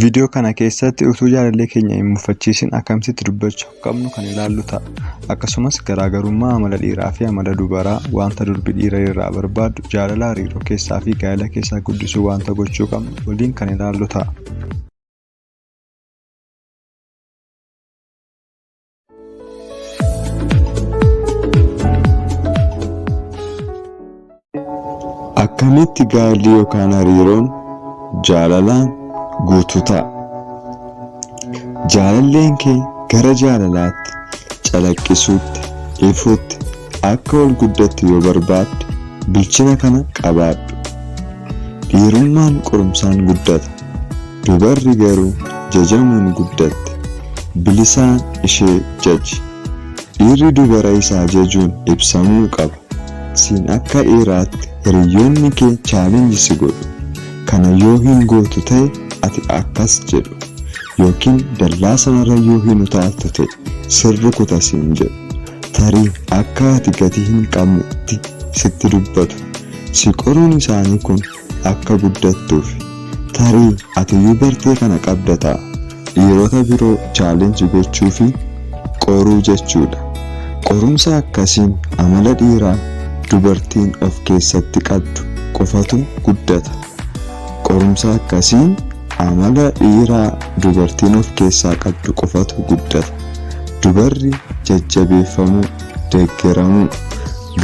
Viidiyoo kana keessatti utuu jaalallee keenya hin mufachiisin akkamitti dubbachuu qabnu kan ilaallu ta'a. Akkasumas garaagarummaa amala dhiiraa fi amala dubaraa, wanta durbi dhiira irraa barbaaddu, jaalala hariiroo keessaa fi gaa'ela keessaa guddisuu wanta gochuu qabnu waliin kan ilaallu ta'a. Akkamitti gaa'elli yookaan hariiroon jaalalaan guutuu ta'a? Jaalalleen kee gara jaalalaatti, calaqqisuutti, ifuutti akka ol guddattu yoo barbaadde bilchina kana qabaadhu. Dhiirummaan qorumsaan guddata. Dubarri garuu jajamuun guddatti. Bilisaan ishee jaji. Dhiirri dubara isaa jajuun ibsamuu qaba. Siin akka dhiiraatti hiriyyoonni kee challenge si godhu. Kana yoo hin gootu ta'e ati akkas jedhu. Yookiin dallaa sanarra yoo hin utaaltu ta'e sin rukuta siin jedhu. Tarii akka ati gatii hin qabnetti sitti dubbatu. Si qoruun isaanii kun akka guddattuufi. Tarii atiyyuu bartee kana qabda ta'a. Dhiirota biroo challenge gochuu fi qoruu jechuudha. Qorumsa akkasiin amala dhiiraa dubartiin of keessatti qabdu qofatu guddata. Qorumsa akkasiin amala dhiiraa dubartiin of keessaa qabdu qofatu guddata. Dubarri jajjabeeffamuu, deggeramuu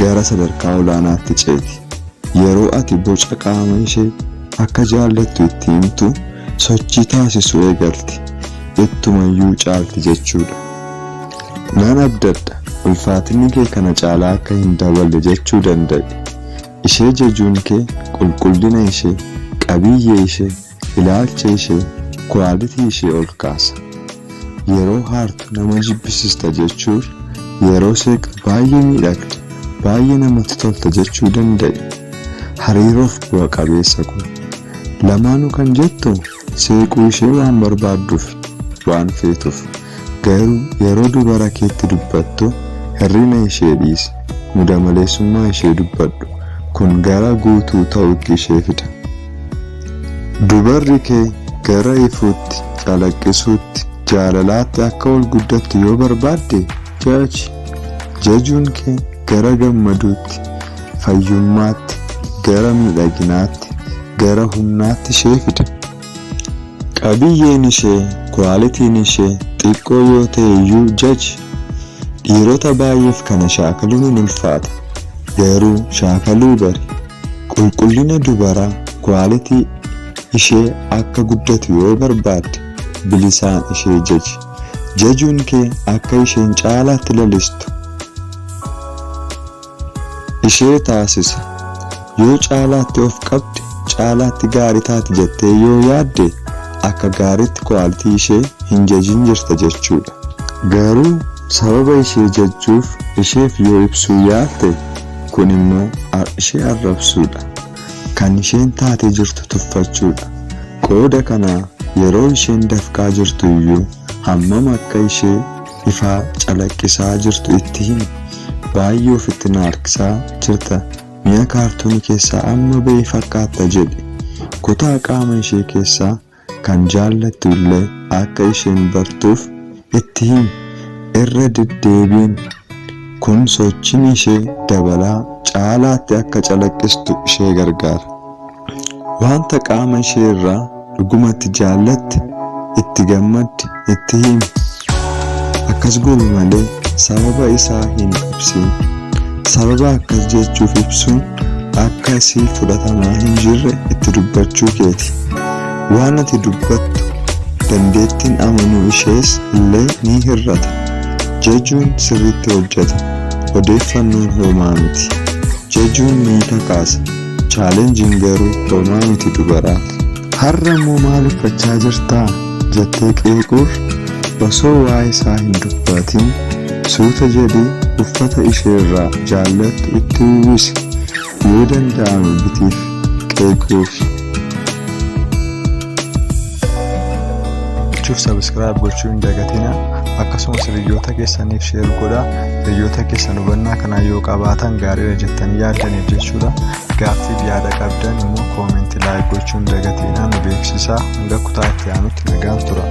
gara sadarkaa olaanaatti ceeti. Yeroo ati boca qaama ishee akka jaallattu itti himtu sochii taasisuu eegalti. Ittumayyuu caalti jechuudha. Nan abdadha ulfaatinni kee kana caalaa akka hin daballe jechuu danda'i. Ishee jajuun kee qulqullina ishee, qabiyyee ishee, ilaalcha ishee, quality ishee ol kaasa. Yeroo haartu nama jibbisiista jechuurra yeroo seeqxu baay'ee miidhagda, baay'ee namatti tolta jechuu danda'i. Hariiroof bu'a qabeessa kun. Lamaanuu kan jettu seequu ishee waan barbaadduuf, waan feetuuf. Garuu yeroo dubara keetti dubbattu hir'ina ishee dhiisi, muda maleessummaa ishee dubbadhu. Kun gara guutuu ta'utti ishee fida. Dubarri kee gara ifuutti, calaqqisuutti, jaalalaatti akka ol guddattu yoo barbaadde jaji. Jajuun kee gara gammaduutti, fayyummaatti, gara miidhaginaatti, gara humnaatti ishee fida. Qabiyyeen ishee, quality'n ishee xiqqoo yoo ta'e iyyuu jaji. Dhiirota baay'eef kana shaakaluun hin ulfaata. Garuu shaakaluu bari. Qulqullina dubaraa, quality, ishee akka guddatu yoo barbaadde bilisaan ishee jaji. Jajuun kee akka isheen caalaatti lalistu ishee taasisa. Yoo caalaatti of qabde caalaatti gaarii taati jettee yoo yaadde akka gaariitti quality ishee hin jajin jirta jechuudha. Garuu sababa ishee jajjuuf isheef yoo ibsuu yaalte Kun immoo ishee arrabsuudha. Kan isheen taatee jirtu tuffachuudha. Qooda kanaa yeroo isheen dafqaa jirtu iyyuu hammam akka ishee ifaa calaqqisaa jirtu itti himi. Baay'ee ofitti na harkisaa jirta mi'a kaartoonii keessaa amma ba'e fakkaatta jedhi. Kutaa qaama ishee keessaa kan jaallattu illee akka isheen bartuuf itti himi. Irra deddeebiin kun sochiin ishee dabalaa caalaatti akka calaqqistu ishee gargaara. Wanta qaama ishee irraa dhugumatti jaallatte, itti gammadde itti himi. Akkas godhi malee sababa isaa hin ibsin. Sababa akkas jechuuf ibsuun akka siif fudhatamaa hin jirre itti dubbachuu keeti. Waan ati dubbattu dandeettiin amanuu ishees illee ni hir'ata. Jajuun sirriitti hojjeta. Odeeffannoon homaa miti. Jajuun ni kakaasa. Challenging garuu homaa miti dubaraaf. Har'a immoo maal uffachaa jirtaa? Jettee qeequurra osoo waa'ee isaa hin dubbatin suuta jedhii uffata isheerraa jaallattu itti uwwisi. Yoo danda'ame bitiif. Qeequurra. Gochuuf subscribe gochuu hin dagatinaa. Akkasumas hiriyoota keessaniif share godhaa. Hiriyoota keessan hubannaa kanaa yoo qabaatan gaariidha jettanii yaaddaniif jechuudha. Gaaffiif yaada qabdan immoo comment, like gochuun dagatiinaa nu beeksisaa. Hanga kutaa itti aanutti nagaan tura.